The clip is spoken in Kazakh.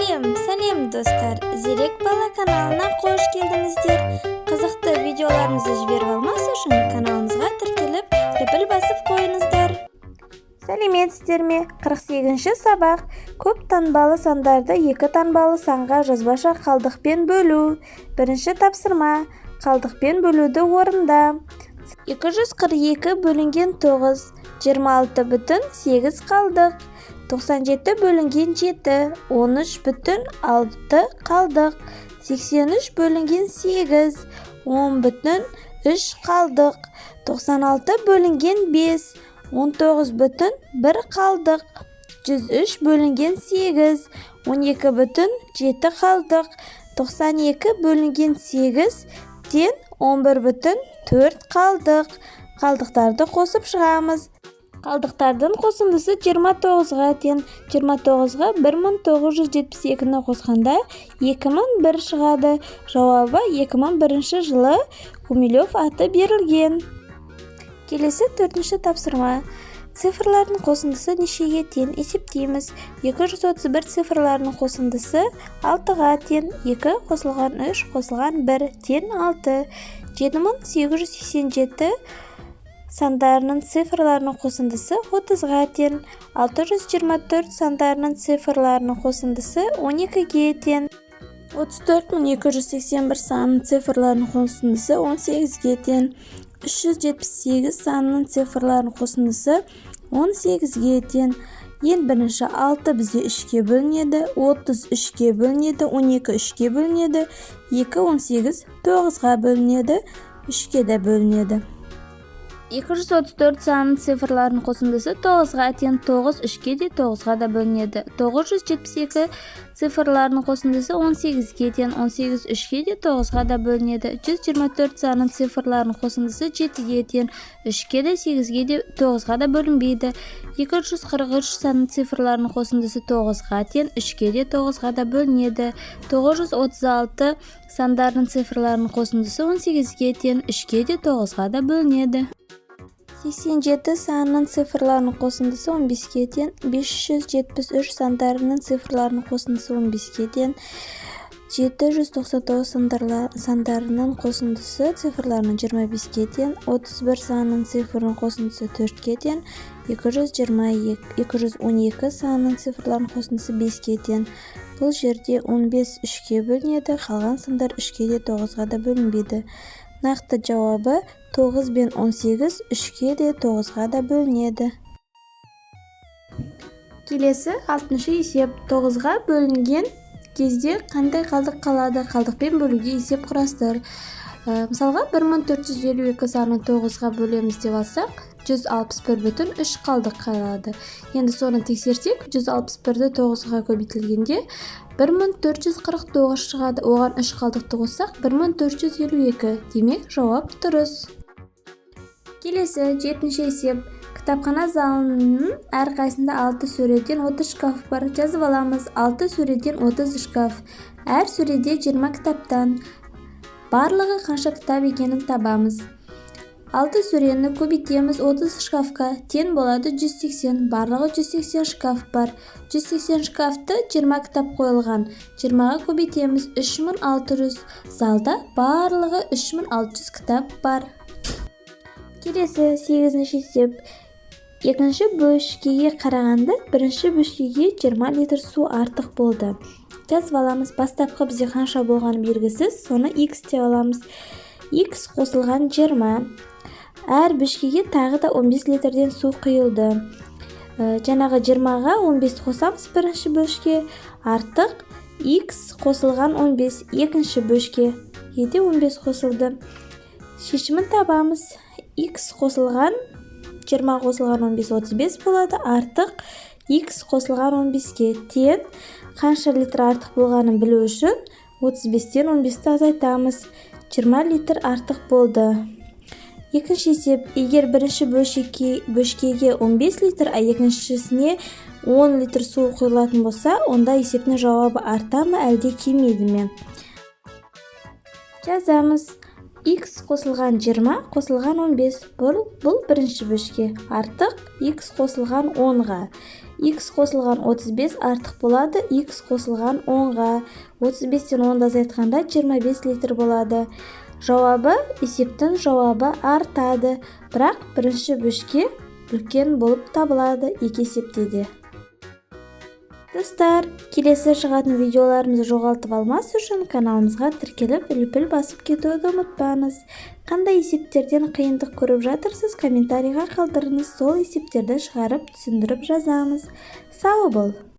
Сәлем, сәлем, достар! Зерек бала каналына қош келдіңіздер! Қызықты видеоларымызды жіберіп алмас үшін каналымызға тіркеліп, лүпіл басып қойыңыздар. Сәлеметсіздер ме! 48 сабақ. Көп таңбалы сандарды екі таңбалы санға жазбаша қалдықпен бөлу. Бірінші тапсырма. Қалдықпен бөлуді орында. 242 бөлінген 9, 26 бүтін 8 қалдық. 97 бөлінген 7, 13 бүтін 6 қалдық. 83 бөлінген 8, 10 бүтін 3 қалдық. 96 бөлінген 5, 19 бүтін 1 қалдық. 103 бөлінген 8, 12 бүтін 7 қалдық. 92 бөлінген 8 тең 11 бүтін 4 қалдық. Қалдықтарды қосып шығамыз. Қалдықтардың қосындысы 29-ға тең. 29-ға 1972-ні қосқанда, 2001 шығады. Жауабы: 2001 жылы Гумилев аты берілген. Келесі, төртінші тапсырма. Цифрлардың қосындысы нешеге тең? Есептейміз. 231 цифрларының қосындысы 6-ға тең. 2 қосылған 3 қосылған 1 тең 6. 7887 сандарының цифрларының қосындысы 30-ға тең. 624 сандарының цифрларының қосындысы 12-ге тең. 34281 санының цифрларының қосындысы 18-ге тең. 378 санының цифрларының қосындысы 18-ге тең. Ең бірінші, 6 бізде 3-ке бөлінеді, 30 3-ке бөлінеді, 12 3-ке бөлінеді, 2, 18 9-ға бөлінеді, 3-ке де бөлінеді. 234 санының цифрларының қосындысы 9-ға тең. 9 3-ке де, 9-ға да бөлінеді. 972 цифрларының қосындысы 18-ге тең. 18 3-ке де, 9-ға да бөлінеді. 124 санының цифрларының қосындысы 7-ге тең. 3-ке де, 8-ге де, 9-ға да бөлінбейді. 243 санының цифрларының қосындысы 9-ға тең. 3-ке де, 9-ға да бөлінеді. 936 сандарының цифрларының қосындысы 18-ге тең. 3-ке де, 9-ға да бөлінеді. 87 санының цифрларының қосындысы 15-ке тең. 573 сандарының цифрларының қосындысы 15-ке тең. 799 сандарының қосындысы цифрларының 25-ке тең. 31 санының цифрының қосындысы 4-ке тең. 222, 212 санының цифрларының қосындысы 5-ке тең. Бұл жерде 15 3-ке бөлінеді, қалған сандар 3-ке де, 9-ға да бөлінбейді. Нақты жауабы: 9 бен 18 3-ке де, 9-ға да бөлінеді. Келесі, алтыншы есеп. 9-ға бөлінген кезде қандай қалдық қалады? Қалдықпен бөлуге есеп құрастыр. Мысалға, 1452 санын 9-ға бөлеміз деп алсақ, 161 бүтін 3 қалдық қалады. Енді соны тексерсек, 161-ді 9-ға көбейтілгенде, 1449 шығады. Оған 3 қалдықты қоссақ, 1452. Демек, жауап дұрыс. Келесі, жетінші есеп. Кітапхана залының әрқайсысында 6 сөреден 30 шкаф бар. Жазып аламыз: 6 сөреден 30 шкаф. Әр сөреде 20 кітаптан. Барлығы қанша кітап екенін табамыз. 6 сөрені көбейтеміз 30 шкафқа, тең болады 180. Барлығы 180 шкаф бар. 180 шкафты 20 кітап қойылған. 20-ға көбейтеміз, 3600. Залда барлығы 3600 кітап бар. Келесі, сегізінші есеп. Екінші бөшкеге қарағанда бірінші бөшкеге 20 литр су артық болды. Жазып аламыз. Бастапқы бізде қанша болғаны белгісіз, соны x деп аламыз. X қосылған 20. Әр бөшкеге тағы да 15 литрден су құйылды. Жаңағы 20-ға 15 қосамыз бірінші бөшке, артық x қосылған 15. Екінші бөшке де 15 қосылды. Шешімін табамыз. X қосылған 20 қосылған 15, 35 болады. Артық x қосылған 15-ке тең. Қанша литр артық болғанын білу үшін 35-тен 15-ті азайтамыз. 20 литр артық болды. Екінші есеп. Егер бірінші бөшкеге 15 литр, а екіншісіне 10 литр су құйылатын болса, онда есептің жауабы арта ма, әлде кемиді ме? Жазамыз: x қосылған 20 қосылған 15, бұл бірінші бөшке, артық x қосылған 10-ға. Х қосылған 35 артық болады х қосылған 10-ға. 35-тен 10-ды азайтқанда 25 литр болады. Жауабы, есептің жауабы артады, бірақ бірінші бөшке үлкен болып табылады екі есепте де. Достар, келесі шығатын видеоларымызды жоғалтып алмас үшін каналымызға тіркеліп, лүпіл басып кетуді ұмытпаңыз. Қандай есептерден қиындық көріп жатырсыз, комментарийға қалдырыңыз, сол есептерді шығарып, түсіндіріп жазамыз. Сау бол!